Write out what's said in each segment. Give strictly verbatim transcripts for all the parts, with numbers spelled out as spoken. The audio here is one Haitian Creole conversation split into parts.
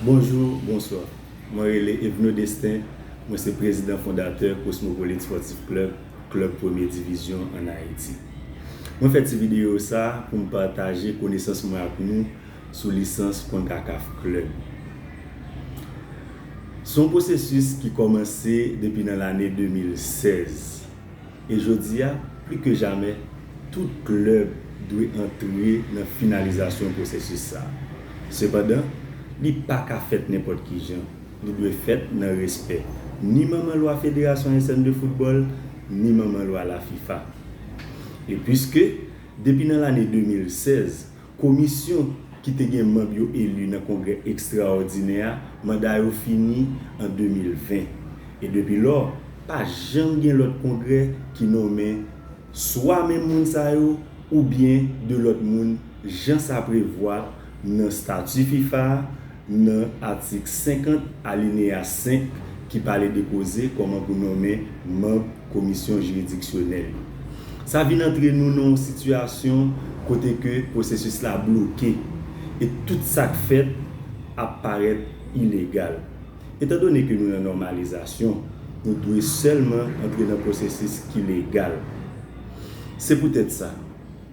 Bonjou, bonswa. Mwen rele Evno Destin, mwen se prezidan fondatè Cosmopolite Sportif Club, klèb premye divizyon ann Ayiti. Mwen fè ti videyo sa pou m pataje konesans mwen ak nou sou lisans CONCACAF Club. Se yon pwosesis ki kòmanse depi nan lane de mil sèz. E jodi a, pli ke jamè, tout klèb dwe antre nan finalizasyon pwosesis sa a. Sepandan, li pa ka fèt nenpòt ki jan. Li dwe fèt nan respè ni manman lwa Federasyon Ayisyen de Foutbòl, ni manman lwa la FIFA. E piske, depi nan lane de mil sèz, komisyon ki te gen manm yo eli nan kongrè ekstraòdinè a, manda yo fini an de mil ven. E depi lò, pa janm gen lòt kongrè ki nonmen swa menm moun sa yo oubyen de lòt moun, jan sa prevwa nan stati FIFA a, nan atik senkant, alineya senk, ki pale de koze kòman pou nonmen manm komisyon jiridiksyonèl yo. Sa vin antre nou nan yon sitiyasyon kote ke pwosesis la bloke e tout sa k fèt ap parèt ilegal. Etandone ke nou nan nòmalizasyon, nou dwe sèlman antre nan pwosesis ki legal. Se poutèt sa,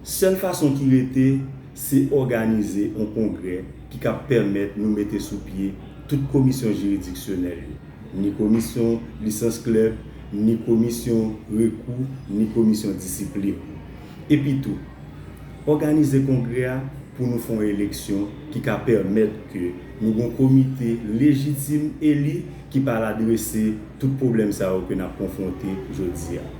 sèl fason ki rete, se òganize yon kongrè ki ka pèmèt nou mete sou pye tout komisyon jiridiksyonèl yo, ni komisyon lisans klèb, ni komisyon rekou, ni komisyon disiplin. Epitou, òganize kongrè a pou nou fè yon eleksyon ki ka pèmèt ke nou gen yon komite lejitim eli ki pral adrese tout pwoblèm sa yo ke n ap konfwonte jodi a.